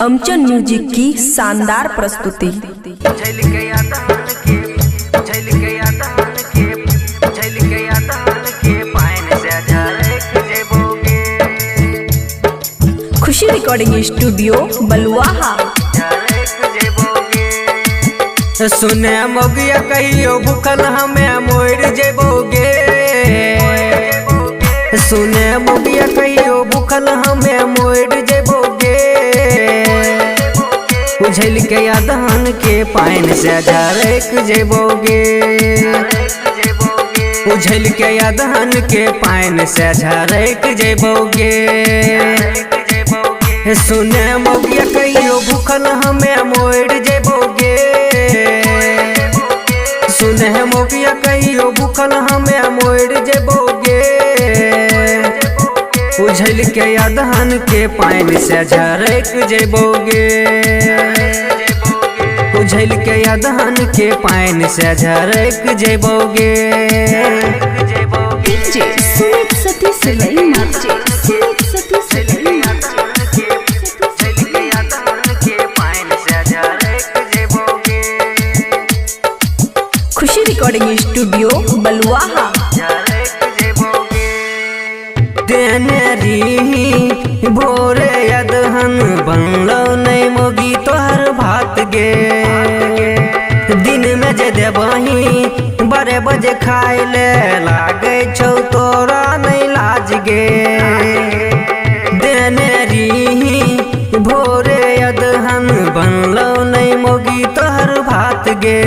अमचन music की शानदार प्रस्तुति। खुशी रिकॉर्डिंग स्टूडियो बलुआहा। सुने मोगिया कहियो भूखल हमें मोर जेबोगे। सुने मोगिया कहियो भूखल हमें मोर जेबोगे। उझल के अदहन के पानि से झरक जेबोगे। उझल के अदहन के पानि से झरक जेबोगे। सुने मोगिया कहियो भूखल हमें मोर जेबोगे। सुने मोगिया कहियो भूखल हमें मोर जेबोगे। उझल के अदहन के पानि से झरक जेबोगे। उझल के अदहन के पानि से झरक जेबोगे। सुमित सती सुलैमा। सुमित सती सुलैमा। खुशी रिकॉर्डिंग स्टूडियो बलुआहा। देने री भोरे अदहन बनलो नहीं मोगी तोहर भात गे। दिन में जे देबही 12 बजे खाय ले लागे छौ तोरा नहीं लाज गे। देने री भोरे अदहन बनलो नहीं मोगी तोहर भात गे।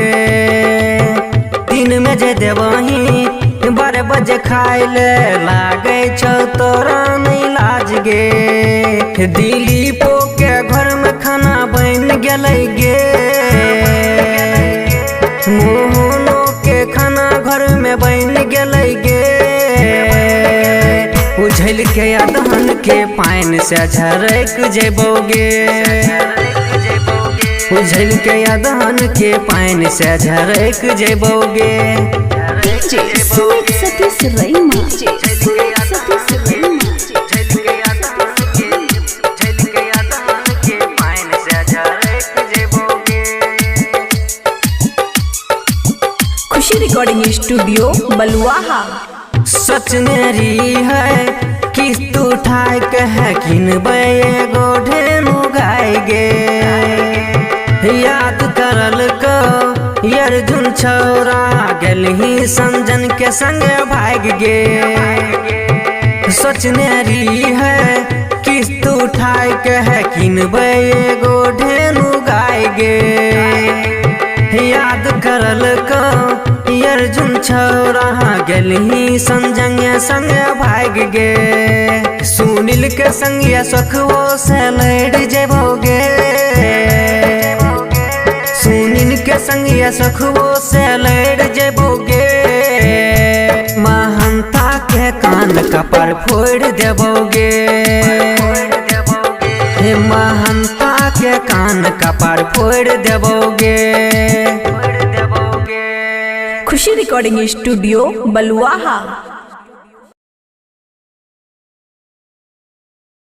दिन में जे देबही 12 बजे खाय ले लागे छौ तोरा नहीं लाज गे। दिलीपो के घर में खाना बन गेलै गे। मोहनो के खाना घर में बन गेलै गे। उझल के अदहन के पानि से झरक जेबोगे। उझल के अदहन के पानि से झरक जेबोगे। सुमित सती सुलैमा। सुमित सती सुलैमा। खुशी रिकॉर्डिंग स्टूडियो बलुआहा। सचनेरी है किस्त उठाए के है किनबै एगो ढेनु गाय गे। याद करल को अर्जुन छौरा गेलही संजन के संग भाग गे। सोचनेरी है किस्त उठाए के है किनबै एगो ढेनु गाय गे। याद करल को अर्जुन छौरा गेलही संजन संग भाग गे। सुनील के संग सखवो से लड़ जेबोगे। सुनील के संग सखवो से लड़ जेबोगे। महंता के कान कपार फोड़ देबोगे। महंता के कान कपार फोड़ देबोगे। खुशी रिकॉर्डिंग स्टूडियो बलुआहा।